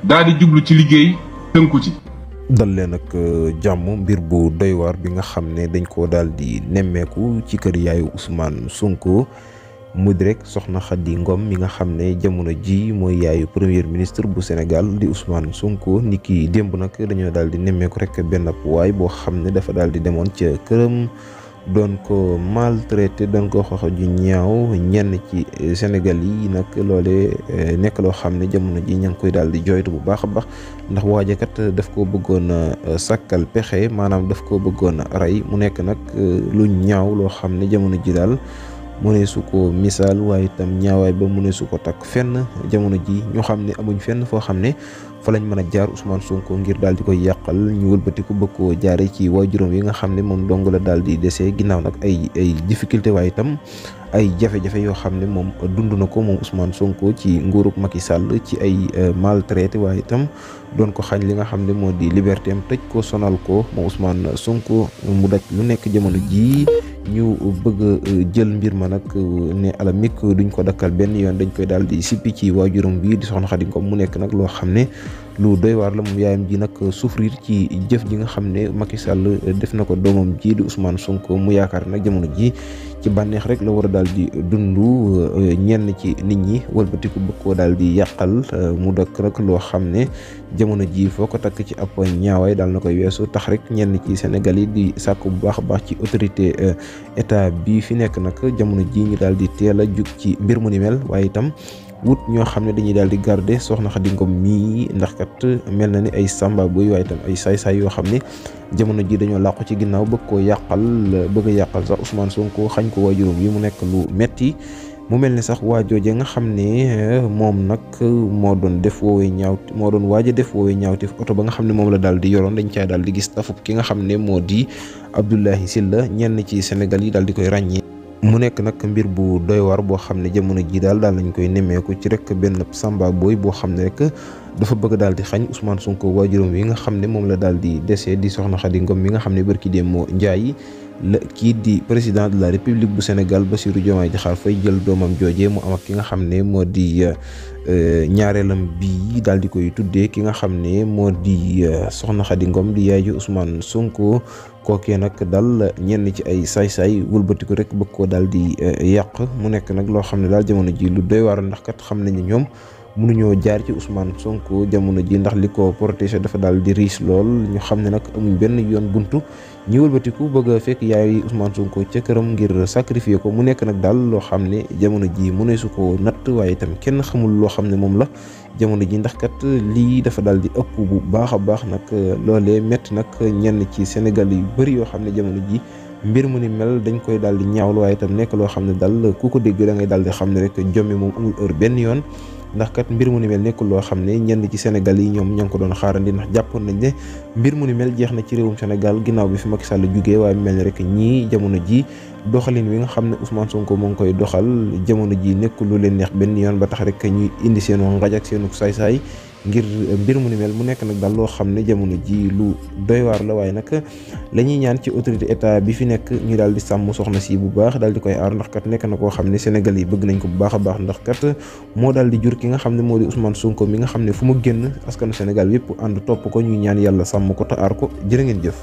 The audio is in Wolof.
daal di jublu ci liggéey tënku ci. dal leen ak jàmm mbir bu doy waar bi nga xam ne dañ koo daal di nemmeeku ci kër yaayu Ousmane Sonko mu di rek soxna Khady Ngom mi nga xam ne jamono ji mooy yaayu premier ministre bu Sénégal di Ousmane Sonko ni ki démb nag dañoo daal di nemmeeku rek benn waay boo xam ne dafa daal di demoon ca këram doon ko maltraité doon ko xoxo ju ñaaw ñenn ci Sénégal yi nag loole nekk loo xam ne jamono ji ña ngi koy daal di jooytu bu baax a baax ndax waajakat daf ko bëggoon a sàkkal pexe maanaam daf ko bëggoon a rey mu nekk nag lu ñaaw loo xam ne jamono ji daal mu ne su ko misaal waaye itam ñaawaay ba mu ne su ko takk fenn jamono ji ñu xam ne amuñ fenn foo xam ne fa lañ mën a jaar Ousmane Sonko ngir daal di koy yàqal ñu wëlbatiku bëgg koo jaare ci waajuram yi nga xam ne moom dong la daal di desee ginnaaw nag ay difficulté waaye itam ay jafe-jafe yoo xam ne moom dund na ko moom Ousmane Sonko ci nguurub Macky Sall ci ay maltraité waaye itam doon ko xañ li nga xam ne moo di liberté am tëj ko sonal ko moom Ousmane Sonko mu daj lu nekk jamono jii ñu bëgg jël mbir ma nag ne alamik duñ ko dakkal benn yoon dañ koy daal di sippi ci waajuram bii di soxna Khady Ngom mu nekk nag loo xam ne lu doy waar la moom yaayam ji nag souffrir ci jëf ji nga xam ne Macky Sall def na ko doomam ji di Ousmane Sonko mu yaakaar nag jamono ji ci bànneex rek la war a daal di dund ñenn ci nit ñi wëlbatiku bëgg koo daal di yàqal mu dëkk nag loo xam ne jamono ji foo ko takk ci ab ñaawaay daal na koy weesu tax rek ñenn ci Sénégal yi di sàkk bu baax a baax ci autorité état bi fi nekk nag jamono ji ñu daal di teel a jug ci mbir mu ni mel waaye itam wut ñoo xam ne dañuy daal di garder soxna Khady Ngom mii ndax kat mel na ni ay samba boy waaye itam ay saay-saay yoo xam ne jamono ji dañoo làqu ci ginnaaw bëgg koo yàqal bëgg a yàqal sax Ousmane Sonko xañ ko waajuram yi mu nekk lu metti mu mel ni sax waajooje nga xam ne moom nag moo doon def woowee ñaaw moo doon waaj a def woowee ñaawteef oto ba nga xam ne moom la daal di yoroon dañ caa daal di gis tafub ki nga xam ne moo di Abdoulaye Sylla ñenn ci Sénégal yi daal di koy ràññee. mu nekk nag mbir bu doy war boo xam ne jamono ji daal lañ koy nemmeeku ci rek benn samba boy boo xam ne rek dafa bëgg daal di xañ Ousmane Sonko waajuram yi nga xam ne moom la daal di dese di soxna Khady Ngom mi nga xam ne barki dem moo njaay la kii di président de la république bu Sénégal Bassirou Diomaye Diakhar Faye jël doomam joojee mu am ak ki nga xam ne moo di ñaareelam bii daal di koy tuddee ki nga xam ne moo di soxna Khady Ngom di yaay ji Ousmane Sonko kookee nag daal ñenn ci ay saay-saay wëlbatiku rek bëgg koo daal di yàq mu nekk nag loo xam ne daal jamono ji lu doy waar ndax kat xam nañu ñoom mënuñoo jaar ci Ousmane Sonko jamono ji ndax li ko protéger dafa daal di riche lool ñu xam ne nag amuñ benn yoon buntu ñu wëlbatiku bëgg a fekk yaay Ousmane Sonko ca këram ngir sacrifier ko mu nekk nag daal loo xam ne jamono ji mu ne su ko natt waaye itam kenn xamul loo xam ne moom la jamono ji ndax kat lii dafa daal di ëpp bu baax a baax nag loolee métti nag ñenn ci Sénégal yu bëri yoo xam ne jamono ji mbir mu ni mel dañ koy daal di ñaawlu waaye itam nekk loo xam ne daal ku ko dégg da ngay daal di xam ne rek jommi moom amul heure benn yoon ndax kat mbir mu ni mel nekkul loo xam ne ñenn ci Sénégal yi ñoom ña ngi ko doon xaarandi ndax jàppoon nañ ne mbir mu ni mel jeex na ci réewum Sénégal ginnaaw bi fi Macky Sall jugee waaye mel ni rek ñii jamono ji doxalin wi nga xam ne Ousmane Sonko moo ngi koy doxal jamono ji nekkul lu leen neex benn yoon ba tax rek ñuy indi seenu ngaj ak seenu saay-saay ngir mbir mu ni mel mu nekk nag daal loo xam ne jamono ji lu doy waar la waaye nag la ñuy ñaan ci autorité état bi fi nekk ñu daal di sàmm soxna si bu baax daal di koy aar ndax kat nekk na koo xam ne Sénégal yi bëgg nañ ko bu baax a baax ndax kat moo daal di jur ki nga xam ne moo di Ousmane Sonko mi nga xam ne fu mu génn askanu Sénégal yëpp ànd topp ko ñuy ñaan yàlla sàmm ko te aar ko jërë ngeen jëf.